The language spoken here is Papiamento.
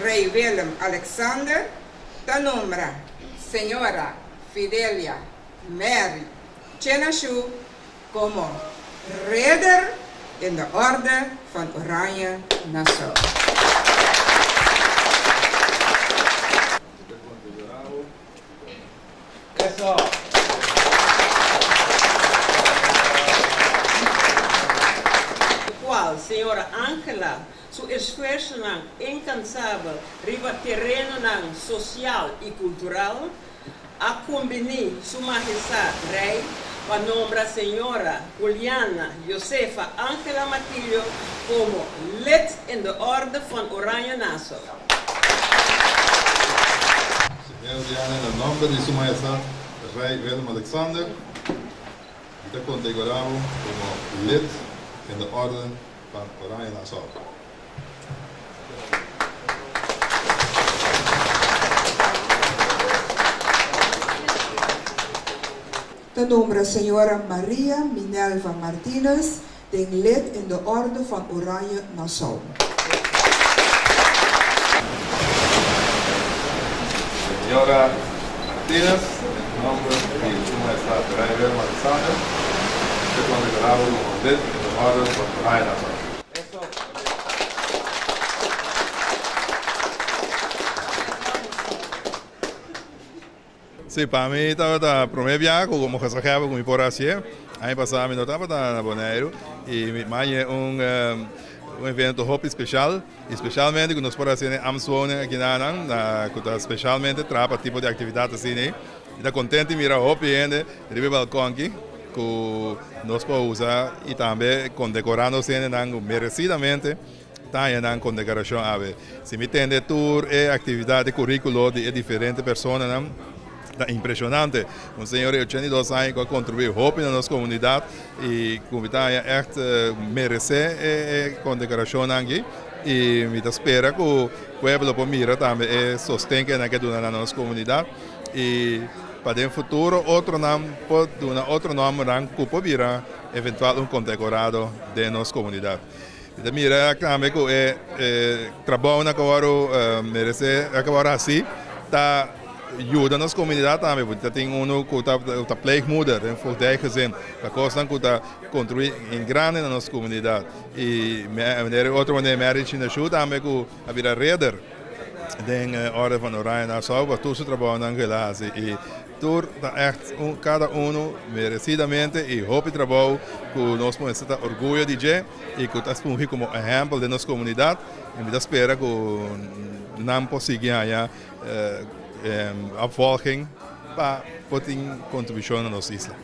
Rey Willem Alexander ta nombra Señora Fidelia Mary Tjenashu komo Ridder in de Orde van Oranje Nassau. Cual Señora Angela su esfuersonan incansabel riba terenonan social y cultural a cumbini Su Mahestad Rey pa nombra Señora Juliana Josefa Angela Martillo como Lid in de Orde van Oranje Nassau. Señora Juliana, na nomber di Su Mahestad Rey Willem Alexander, mi ta condecorá bo como Lid in de Orde van Oranje Nassau. Ta nombra señora Maria Minelva Martinez den Lid in de Orde van Oranje Nassau. Señora Martinez, den nomber di Su Majestad Rey Willem Alexander, ta condecorá bo como Lid in de Orde van Oranje Nassau. Sí, pa mi tabata promé biaha ku komo gezaghebber ku mi por hasié. Aña pasá mi no tabata na Boneiru i mi maña un un evento hopi speshal i speshalmente ku nos por hasié den Ambtswoning akinanan na ku ta speshalmente traha pa tipo di aktividat asina. Mi ta kontent di mira hopi hende riba e balkon aki ku nos por usa i tambe kondekorá nos hendenan ku meresidamente ta haña nan kondekorashon awe. Si mi tende tur e aktividat, e kurikulo di e diferente personanan ta impreshonante. Un señor di 82 aña ku a kontribuí hopi na nos komunidat i ku mi ta haña ègt meresé e kondekorashonnan aki i mi ta spera ku pueblo por mira tambe e sosten ku nan ke duna na nos komunidat. I pa den futuro otronan por duna otro nombernan ku por bira eventual un kondekorado den nos komunidat. Mi ta mira tambe ku e trabounan ku a wòrdu meresé, ku a wòrdu hasí ta yuda nos komunidat tambe, porque ta tin unu ku ta pleegmoeder den voogdijgezin, ta kosnan ku ta kontribuí en grande na nos komunidat. I manera otro manera Mary Chinashu tambe ku a bira reder. Den Orde van Oranje Nassau pa tur su trabounan ku el a hasi i tur ta ègt un kada unu meresidamente i hopi trabou ku nos mester ta orguyo di dje i ku ta fungi komo ehèmpel den nos komunidat i mi ta spera ku nan por sigui haña opvolging pa por tin kontribushon na nos isla.